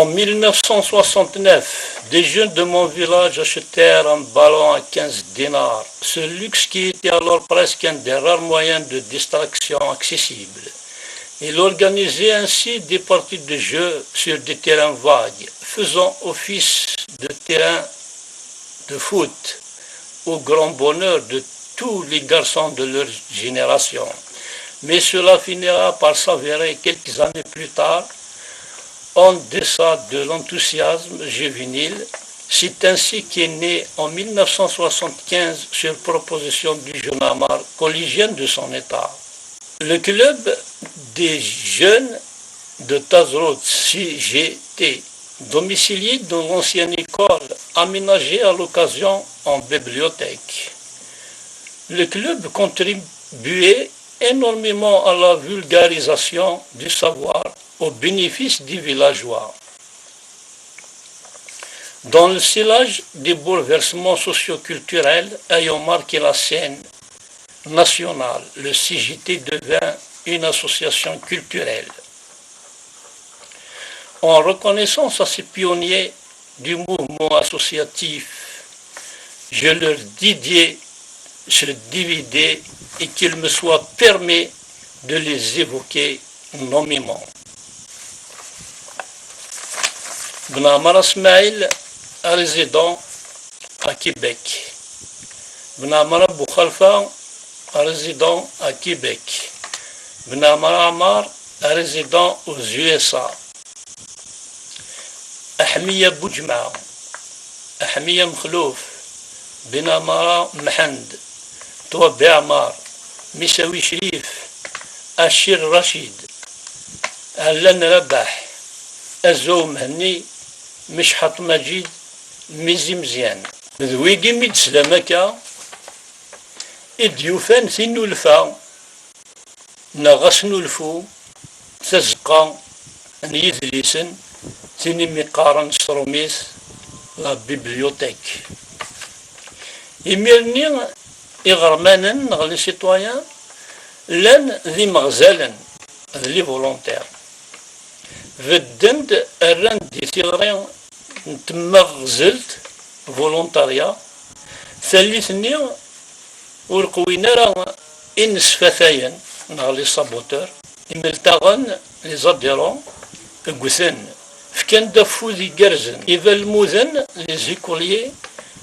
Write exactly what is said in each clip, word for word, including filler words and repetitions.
En mille neuf cent soixante-neuf, des jeunes de mon village achetèrent un ballon à quinze dinars, ce luxe qui était alors presque un des rares moyens de distraction accessible. Ils organisaient ainsi des parties de jeu sur des terrains vagues, faisant office de terrain de foot au grand bonheur de tous les garçons de leur génération. Mais cela finira par s'avérer quelques années plus tard en deçà de l'enthousiasme juvénile. C'est ainsi qu'est né en mille neuf cent soixante-quinze, sur proposition du jeune Amar, collégien de son état, le club des jeunes de Tazrot, C G T, domicilié dans l'ancienne école, aménagée à l'occasion en bibliothèque. Le club contribuait énormément à la vulgarisation du savoir au bénéfice des villageois. Dans le sillage des bouleversements socioculturels ayant marqué la scène nationale, le C G T devint une association culturelle. En reconnaissance à ces pionniers du mouvement associatif, je leur dédie ce D V D et qu'il me soit permis de les évoquer nommément. Benamar Smaïl, résident à Québec. Benamar Boukhalifa, résident à Québec. Benamar Amar, résident aux U S A. Ahmiya Boudjma, Ahmiya Mkhlouf, Benamar Mhend, Toabi Amar, Misawi Shrif, Achir Rachid, Allan Rabaḥ, Azou Mhenni, Mecḥaṭ Maǧid, Mizi Mezyan. D wigi mi d-teslam akka i d-yufan tinulfa neɣ asnulfu, tazeqqa n yidlisen, tin imi qqaren s trumit la bibliothèque. Imir-nni, iɣermanen neɣ les citoyens llan d imeɣzalen, d les volontaires. Bedden-d, rran-d i tiɣri n tmeɣzelt, volontariat, tallit-nni ur qwin ara inesfatayen neɣ les saboteurs, imeltaɣen, les adhérents, ggten, fkan-d afud igerrzen. Ibalmuden, les écoliers,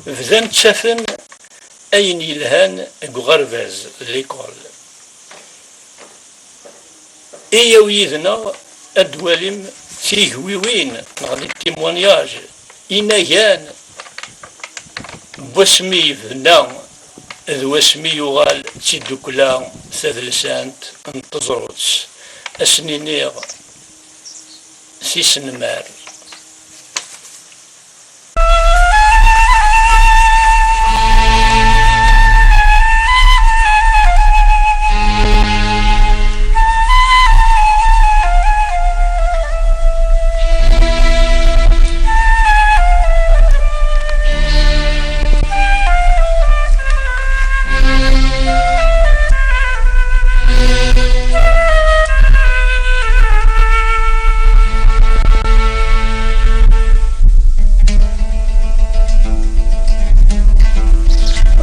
bdan ttafen ayen yelhan deg uɣerbaz, l'école. Iyyaw yid-neɣ ad d-walim tigwiwin neɣ les témoignages, inagan n wasmi yebna d wasmi yuɣal d tidukkla tadelsant n Teẓrut, ad sen-iniɣ tis nmar.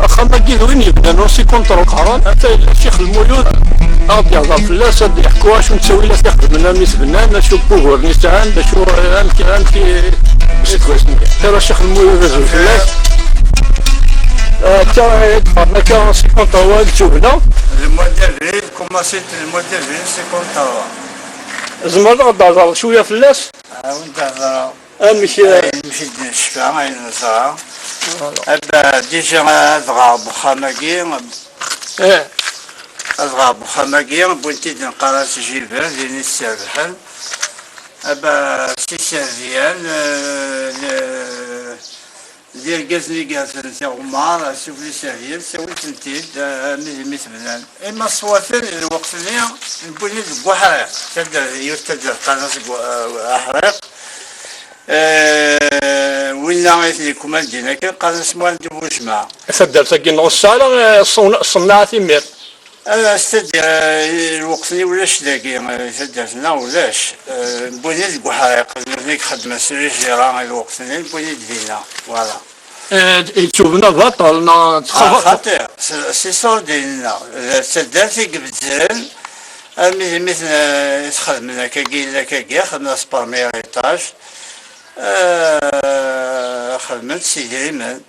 Axxam-agi d win yebnan aussi contre lqaran, ata yella Ccix Lmuyud, ad ɣ-d-yehḍer fell-as, ad d-yeḥku acu n ttawilat i xedmen, amek i t-bnan, acu n wuguren i sɛan, d acu, amek, amek i, seg wasmi. Xir a Ccix Lmuyud, azul fell-ak. Akka i d-qqaren akka, c'est contre awal d tugna. Le mois d'avril, commencé le mois d'avril, c'est contre awal. Tzemreḍ ad ɣ-d-thedreḍ cwiya fell-as? Awen-d-hedreɣ. Amek, eh, ayen mi d-necfa, ayen neẓra. Voilà. Aba, déjà ad ɣer deg uxxam-agi. Eh. Ad ɣer deg uxxam-agi, wwin-t-id neqqar-as Jiber, din i s-irebḥen. Aba, si Servien, eh, le, d irgazen igerrzen tiɣemmar, sufell-i Servien, ttawin-tent-id, eh, armi d imi t-bnan. Ima ṣṣwaten, lweqt-nni, wwin-t deg uḥriq. Taddart, yiwet taddart qqaren-as deg, eh, aḥriq. Eh, winna i ten-ikumandin akken, qqaren-as Muḥend Bujmaɛ. Taddart-agi nneɣ ur tesɛi ara, eh, ṣṣen-, ṣṣennaɛa timir. Ah, c'est-à-dire, euh, lweqt-nni ulac dagi, euh, taddart-nneɣ ulac. Euh, wwin-it deg uḥriq, nutni i ixeddmen sur les gérants, lweqt-nni wwin-it dinna, voilà. Eh, yettubna baṭel, neɣ Ah, txaḍ-, xaṭi, c'est, c'est sûr dinna. D taddart i ibeddren, armi d mi ten-, i t-xedmen akkagi, yella akkagi, xedmen-as premier étage. Euh, xedmen-t s idrimen.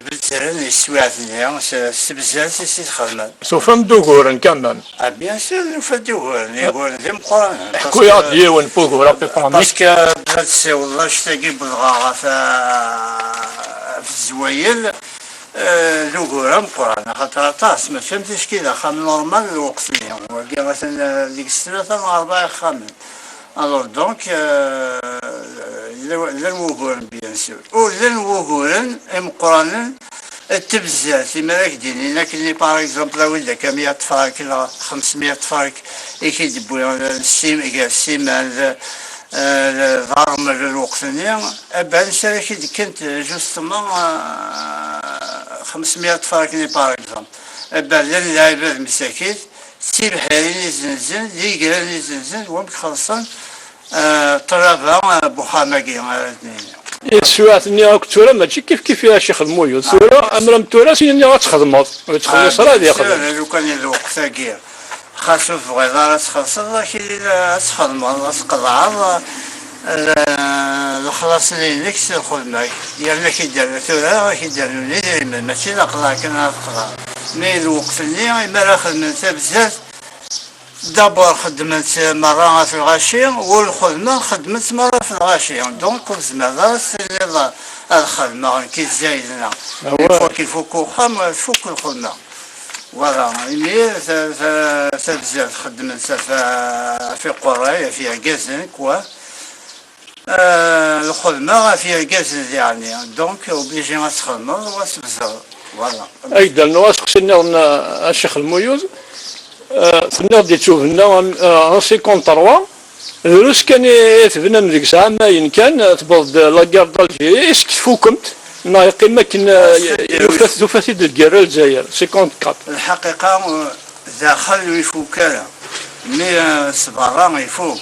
Bezzren yeswiɛt-nni, s, s tbezzert i s-, i t-xedmen. Tufam-d uguren quand même. Ah, bien sûr, nufa-d uguren, uguren d imeqqranen. Ḥku-yaɣ-d yiwen n wugur, a Piṭroni. Parce que bla tessiwleḍ annect-agi wwḍeɣ ɣef, ɣef zzwayel, eh, d ugur ameqqran, axaṭer aṭas, mačči am ticki d axxam normal lweqt-nni. Wagi atan, eh, deg-s tlata neɣ rebɛa ixxamen. Alors, donc, euh, llan, llan wuguren, bien sûr. Ur llan wuguren imeqqranen n tebzert, imi ara k-d-inin akken, par exemple, awi-d akka mya tefrak, neɣ xemsemya tefrak i k-id-wwi, eh, sim-, gar siman d, eh, d ṛṛmel lweqt-nni, eh ben, ansi ara k-id-kkent, justement, eh, xemsemya tefrak-nni, par exemple? Eh ben, llan lɛibad msakit, d tibḥirin i zzenzen, d igran i zzenzen, d wamek xellṣen, eh, ṭṭlaba, eh, n wexxam-agi, ara d-nini. I teswiɛt-nni akk tura, mačči kif kif i Ccix Lmuyud. Tura, amram tura, sin-nni ad txedmeḍ. Ur yettxelliṣ ara ad ixdem. Tura, lukan i lweqt-agi, xas ur tebɣiḍ ara ad txellṣeḍ, akili ad txedmeḍ, ad tqeḍɛeḍ, eh, lexlaṣ-nni-inek si lxedma-k. Yerna k-id-, tura, ad k-id-rnun idrimen, mačči d aqḍaɛ kan ara tqeḍɛeḍ. Mi lweqt-nni, imi ara xedmen tabzert, d'abord xeddmen-tt merra ɣef lɣaci, ur lxedma xeddmen-tt merra ɣef lɣaci. Donc, ur tezmireḍ ara ad tiniḍ ad xedmeɣ nekk i zzayed-nneɣ. Une fois kifuk uxxam, tfuk lxedma. Voilà, imi ta-, ta-, tabzert xeddmen-tt ɣef, ɣef iqerray, ɣef yergazen, quoi. Eh, lxedma ɣef yergazen diɣenni. Donc, obligé ad txedmeḍ, wa tebẓeḍ. Voilà. Ad k-d-rnuɣ aseqsi nniḍen, a, a Ccix Lmuyud. Eh, tenniḍ-d yettubna, am, eh, en cinquante-trois. Drus kan i, i tebnam deg-s ɛamayen kan, eh, tewweḍ-d la guerre d'Algérie. Est-ce que tfukemt? Neɣ yeqqim akken, eh, yufa-t, tufa-t-id lgirra Lezzayer, cinquante-quatre? Lḥaqiqa, eh, daxel ur ifuk ara. Mi, eh, s berra ifuk.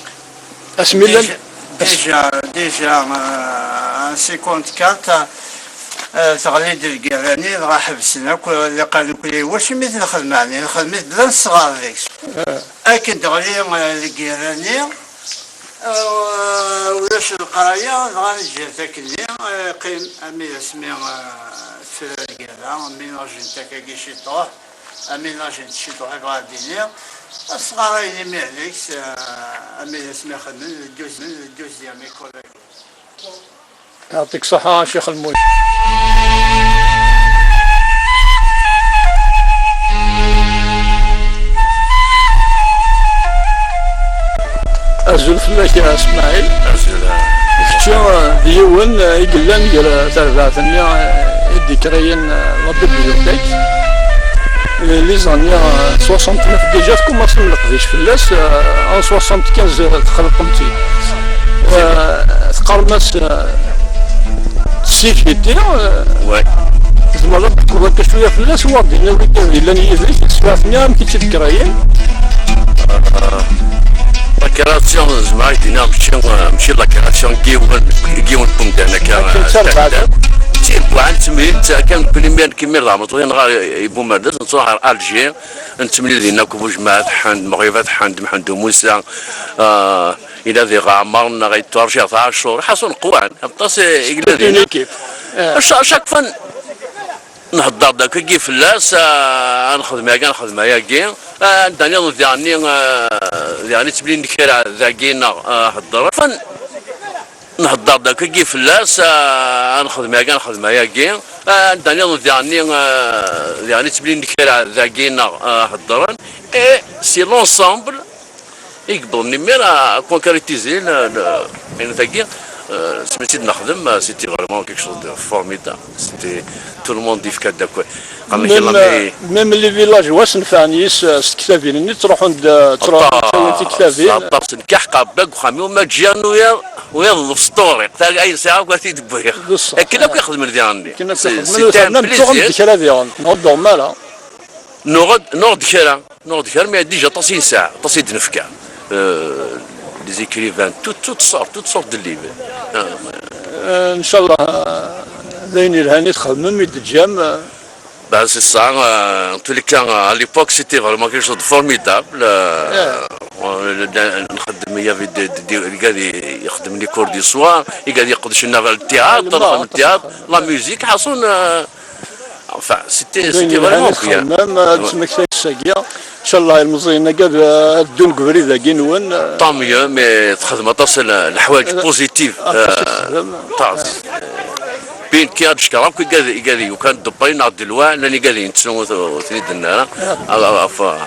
Asmi llan déjà, déjà, déjà, euh, en cinquante-quatre, euh, teɣli-d lgirra-nni, dɣa ḥebsen akk, euh, liqan akk, wacimi d lxedma-nni, lxedma-nni bla nesɣar deg-s. Akken d-teɣli, euh, lgirra-nni, euh, ulac leqraya, dɣa neǧǧa-t akkenni, euh, yeqqim armi d asmi, euh, tefra lgirra, ménage n takagi ciṭuḥ. Aménage n tciṭuḥ i bɣiɣ ad d-iniɣ, asɣar-a-inem deg-s, eh, aménage mi xedmen le douzième, le douzième école-agi. Yeɛṭik ṣṣeḥḥa a Ccix Lmuyud. Azul fell-ak a Smaɛil. Azul, a Kečč, eh, d yiwen, eh, i yellan gar, eh, terbaɛt-nni, eh, i d-ikrayen, eh, la bibliothèque. Eh, les années, eh, soixante-neuf déjà tkumaṣem leqdic fell-as, eh, en soixante-quinze, eh, txelqem-tt-id. Eh, teqqarem-as, eh, C G T, eh, ouais. Tzemreḍ ad d-tekkreḍ akka cwiya fell-as, u ad d-tiniḍ wid yellan yid-k, teswiɛt-nni amek i tt-id-krayen? La création, zemreɣ ad k-d-iniɣ, mačči, mačči la création n yiwen, n yiwen n umdan akka, akken d tarbaɛt. Tibbuɛa n temlilit, kan nekkni mi, nekkni mi d ameṭṭu, neɣ i Bumardaz, nettruḥ ɣer Alger, nettemlil dinna akk Bujmaɛat Ḥend, Mɣibat Ḥend, Mḥend Umusa, ah, yella diɣ Ɛmer, neɣ Yeṭṭurjiɛ Ɛacur, ḥaṣun qwan, aṭas i yella dinna. Une équipe. Ah. À cha-, à chaque fois, nhedder-d akkagi fell-as, ah, ad nexdem ayagi, ad nexdem ayagi. Ah, anda nniḍen diɣenni, ah, diɣenni ttemlilin kra dagi neɣ, ah, heddren. Nhedder-d akkagi fell-as, ah, ad nexdem ayagi, ad nexdem ayagi. Ah, anda nniḍen diɣenni, ah, diɣenni ttemlilin kra dagi neɣ, ah, heddren. Et c'est l'ensemble i yewwḍen imir à concrétiser le, le, ayen tagi, euh, asmi tt-id-nexdem, euh, c'était vraiment quelque chose de formidable. C'était tout le monde yefka-d akk. Même, euh, même les villageois s-nefɛen yis, euh, s tektabin-nni, ttruḥun-d, euh, ttruḥun ttawin tiktabin. Aṭas, aṭas. Nekk ḥeqqeɣ bag uxxam-iw, ma ǧǧiɣ n wiyaḍ, wiyaḍ d usṭuri. Ayen sɛiɣ akk ad t-id-wwiɣ. Akken akk i xedmen diɣenni. Akken akk i xedmen, u terna mettuɣ-d kra diɣen. Nuɣ-d, nuɣ-d kra. Nuɣ-d kra, mais déjà aṭas i nesɛa, aṭas i d-nefka. Euh, des écrivains, toutes, toutes sortes, toutes sortes de livres. Ah. Euh, ncallah, euh, d ayen yelhan i txedmem, i d-teǧǧam, euh. Ben, c'est ça. Euh, en tous les cas, à l'époque, c'était vraiment quelque chose de formidable. Euh, on- le- le- nxeddem, il y avait des, des, des, les gars, des- ils faisaient les cours du soir, les gars, ils faisaient le théâtre, le théâtre, la musique, حصل, euh, enfin, c'était, c'était vraiment bien. Même, euh, ncallah, ilmeẓyen-agi ad, ad ddun deg ubrid-agi-nwen. Tant mieux, mais txedmem aṭas n leḥwayeǧ positif. Aṭas i txedmem. Aṭas. Bien, kra ad d-cekkreɣ akk igad, igad yukan d-ṭṭrin neɣ d lwaɛ, llan igad yettun ur t-, ur ten-id-nna ara. Ɣef, ɣef,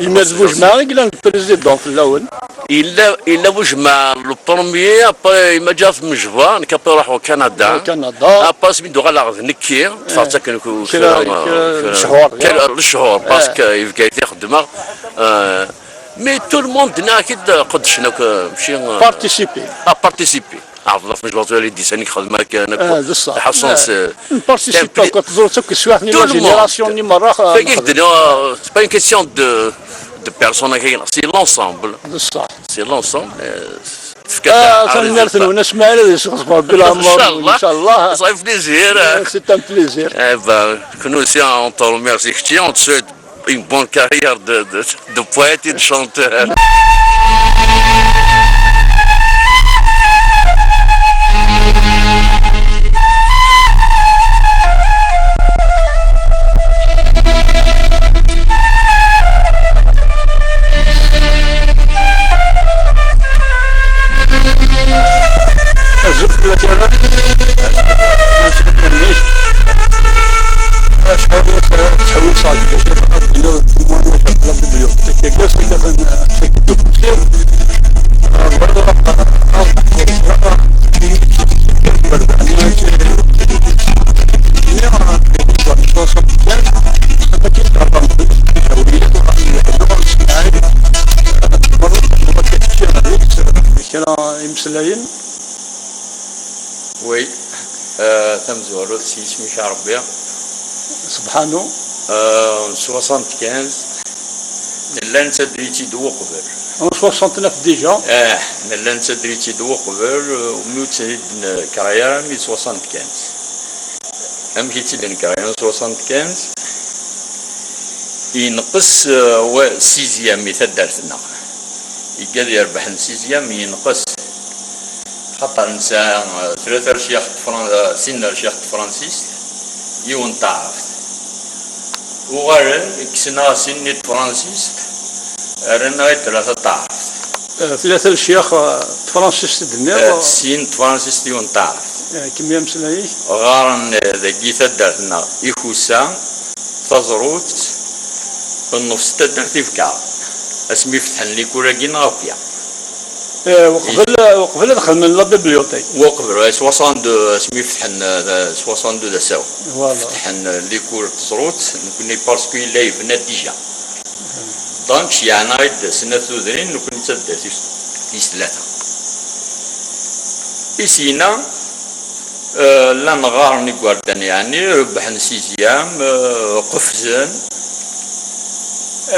yenna-d Bujmaɛ i yellan d président fell-awen. Yella, yella Bujmaɛ le premier, après, il m'a déjà fait Mejba, nekk après ruḥeɣ au Canada. Au Canada. Après, asmi d-uɣaleɣ d nekki, ṭṭfeɣ-tt akken ku-, kra, kra, kra, kra, lechur, kra, lechur, parce que i Bgayet i xeddmeɣ. Euh, mais tout le monde, nna akid qeddcen akk, euh, mačči, euh, participer. Ah, participer. Ɛebḍ ɣef Mejba tura i d-isan i xedmeɣ kan akk. Ah, d ṣṣeḥ. Ḥaṣun, c'est, nparticipe akk, teẓruḍ akk teswiɛt-nni, la génération-nni merra, euh, tagi d-nniɣ, euh, c'est pas une question de, de personne, c'est l'ensemble. D ṣṣeḥ. C'est l'ensemble, euh, tefka-d, ah, tanemmirt-nwen, asmaɛil ad yesɣeṣber Rebbi leɛmer-nwen, inchallah. Ça fait plaisir. Euh, c'est un plaisir. Eh ben, nous aussi, on te remercie, on te souhaite une bonne carrière de, de, de poète et de chanteur. Azul fell-ak ara. Acḥal n tḥewwes ɣer Lezzayer, ad d-tiniḍ d timunent ɣef la bibliothèque-agi, ass-agi atan, ass-agi d ukessir. Kra imeslayen? Oui. Euh, tamezwarut, s yisem-ik a Rebbi. Subḥanu. Euh, soixante-quinze, nella nettadri-tt-id uqbel. En soixante-neuf déjà. Eh, nella nettadri-tt-id uqbel, euh, umi ur tt-id-nekra ara mi d soixante-quinze. Amek i tt-id-nekra en soixante-quinze? Yenqes, euh, wa-, sixième i taddart-nneɣ. Igad irebḥen sixième, yenqes. Xaṭer nesɛa, eh, tlata lecyax n tefran-, eh, sin lecyax n tefransist, yiwen n taɛrabt. Uɣalen, kksen-aɣ sin-nni n tefransist, rran-aɣ-id tlata n taɛrabt. Eh, tlata lecyax, eh, n tefransist i d-tenniḍ? Eh, sin n tefransist, yiwen n taɛrabt. Eh, kemmel ameslay-ik. Ɣaren, eh, dagi taddart-nneɣ Ikusa, taẓrut, nnefs n taddart Ibekkaṛ. Asmi fetḥen likul-agi neɣ akya. Eh, uqbel, uqbel ad xedmen la bibliothèque. Uqbel, ouais, soixante-deux, asmi fetḥen, euh, soixante-deux d asawen. Voilà. Fetḥen, euh, likul n teẓrut, nekni parce que yella yebna déjà. Donc, yeɛna-id snat tudrin, nekni d taddart tis, tis tlata. I syin-a, Eh, llan ɣɣaren igerdan, yeɛni, rebbḥen sixième, eh, qefzen.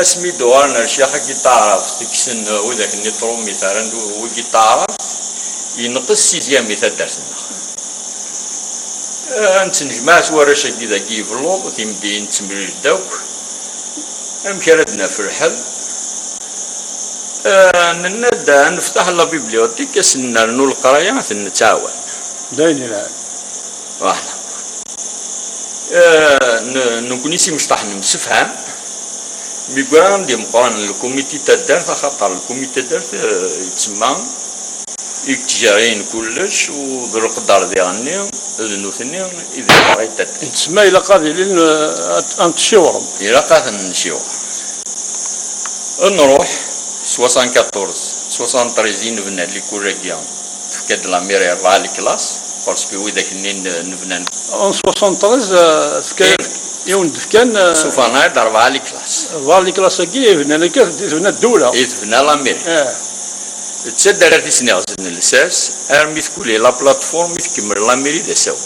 Asmi d-uɣalen ar ccix-agi n taɛrabt, kksen, eh, widak-nni n trumit, rran-d wigi n taɛrabt, yenqes sixième i taddart-nneɣ. Eh, nettnejmaɛ s warrac-agi dagi yebluḍ, timeddiyin nettemlil-d akk. Amek ara d-naf lḥel? Eh, nenna-d ad neftaḥ la bibliothèque, ad sen-nernu leqraya, ad ten-nettɛawan. D ayen yelhan. Voilà. Eh, n-, nekkni s imecṭaḥ nemsefham. Mi yura d imeqqranen n lkumiti n taddart, axaṭer lkumiti n taddart, eh, yettsemma i yettjarayen kullec, u d leqder diɣenni, d nutni i d leqraya n taddart. Yettsemma ilaq ad ilin, eh, ad, ad ten-tciwrem. Ilaq ad ten-nciwreɣ. Nruḥ, soixante-quatorze, soixante-treize i nebna likul-agi, tefka-d la mairie rebɛa les classes, parce que widak-nni n-, nebnan. En soixante-treize, eh, tefka-, eh, yiwen d-fkan, eh, sufan-aɣ-d rebɛa les classes. Rebɛa les classes-agi, i bnan akka, i tebna ddula. I tebna la mairie. Eh. D taddart i sen-iɣzen lsas, armi tkuli la plateforme, i tkemmel la mairie d asawen.